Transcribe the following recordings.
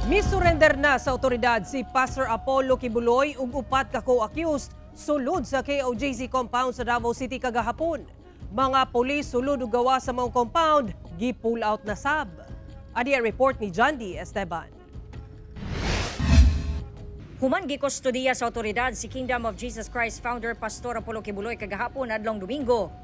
Misurrender na sa otoridad si Pastor Apollo Quiboloy ug upat ka co-accused sulod sa KOJC compound sa Davao City kagahapon. Mga pulis sulod ug gawas sa maong compound, gi-pull out na sab. Adi ang report ni John D. Esteban. Human gikustodiya sa otoridad si Kingdom of Jesus Christ founder Pastor Apollo Quiboloy kagahapon, adlong Domingo.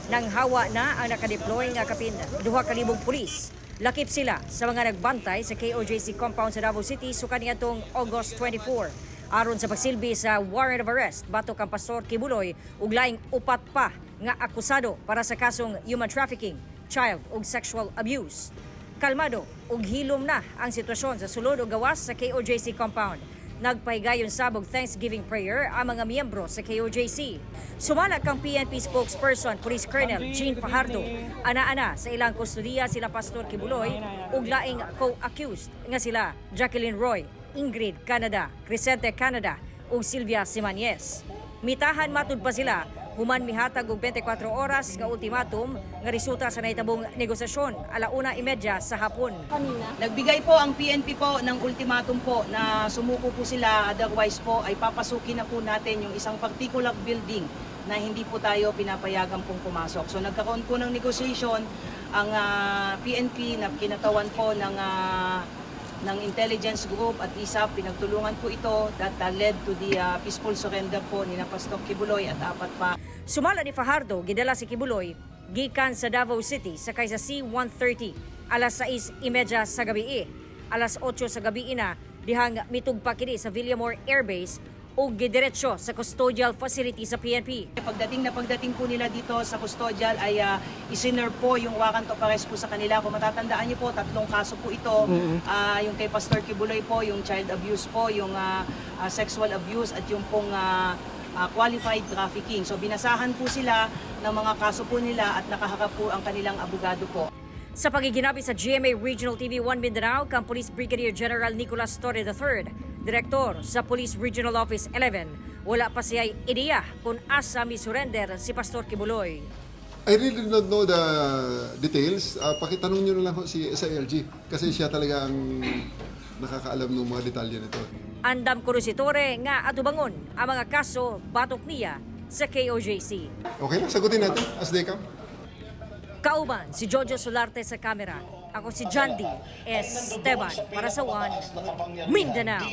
Nang hawa na ang nakadeploy nga kapin 2,000 pulis. Lakip sila sa mga nagbantay sa KOJC compound sa Davao City sukad niadtong August 24. Aron sa pagsilbi sa warrant of arrest batok kang Pastor Quiboloy ug laing upat pa nga akusado para sa kasong human trafficking, child ug sexual abuse. Kalmado ug hilom na ang sitwasyon sa sulod ug gawas sa KOJC compound. Nagpahigayon sab og Thanksgiving prayer ang mga miyembro sa KOJC. Sumala kang PNP spokesperson Police Colonel Jean Fajardo, ana-ana sa ilang kustodiya sila Pastor Quiboloy ug laing co-accused nga sila Jacqueline Roy, Ingrid Canada, Crescente Canada ug Sylvia Simanies. Mitahan matud pa sila human mihatag og 24 oras nga ultimatum nga resulta sa nahitabong negosasyon 1:30 sa hapon. Nagbigay po ang PNP po ng ultimatum po na sumuko po sila, otherwise po ay papasukin na po natin yung isang particular building na hindi po tayo pinapayagan pong pumasok. So nagkaroon po ng negotiation ang PNP na kinatawan po ng intelligence group at ISAFP. Pinagtulungan po ito that led to the peaceful surrender po ni na Pastor Quiboloy at apat pa. Sumala ni Fajardo, gidala si Quiboloy gikan sa Davao City sakay sa C-130 alas 6:30 sa gabi. Alas 8 sa gabi na dihang mitugpa kini sa Villamor Air Base ug gidiretso sa custodial facility sa PNP. Pagdating na pagdating po nila dito sa custodial ay isinerve po yung warrant of arrest po sa kanila. Kung matatandaan niyo po, tatlong kaso po ito. Yung kay Pastor Quiboloy po, yung child abuse po, yung sexual abuse at yung pong qualified trafficking. So binasahan po sila ng mga kaso po nila at nakaharap po ang kanilang abogado po. Sa pagiginabi sa GMA Regional TV 1 Mindanao, kang Police Brigadier General Nicolas Torre III, Direktor sa Police Regional Office 11, wala pa siya'y ideya kung asa mi-surrender si Pastor Quiboloy. I really don't know the details. Pakitanong nyo na lang ho si SILG kasi siya talaga ang nakakaalam ng mga detalye nito. Andam kuno si Torre nga atubangon ang mga kaso batok niya sa KOJC. Okay lang, sagutin natin as they come. Kauban si Jojo Solarte sa kamera. Ako si John D. Esteban para sa One Mindanao.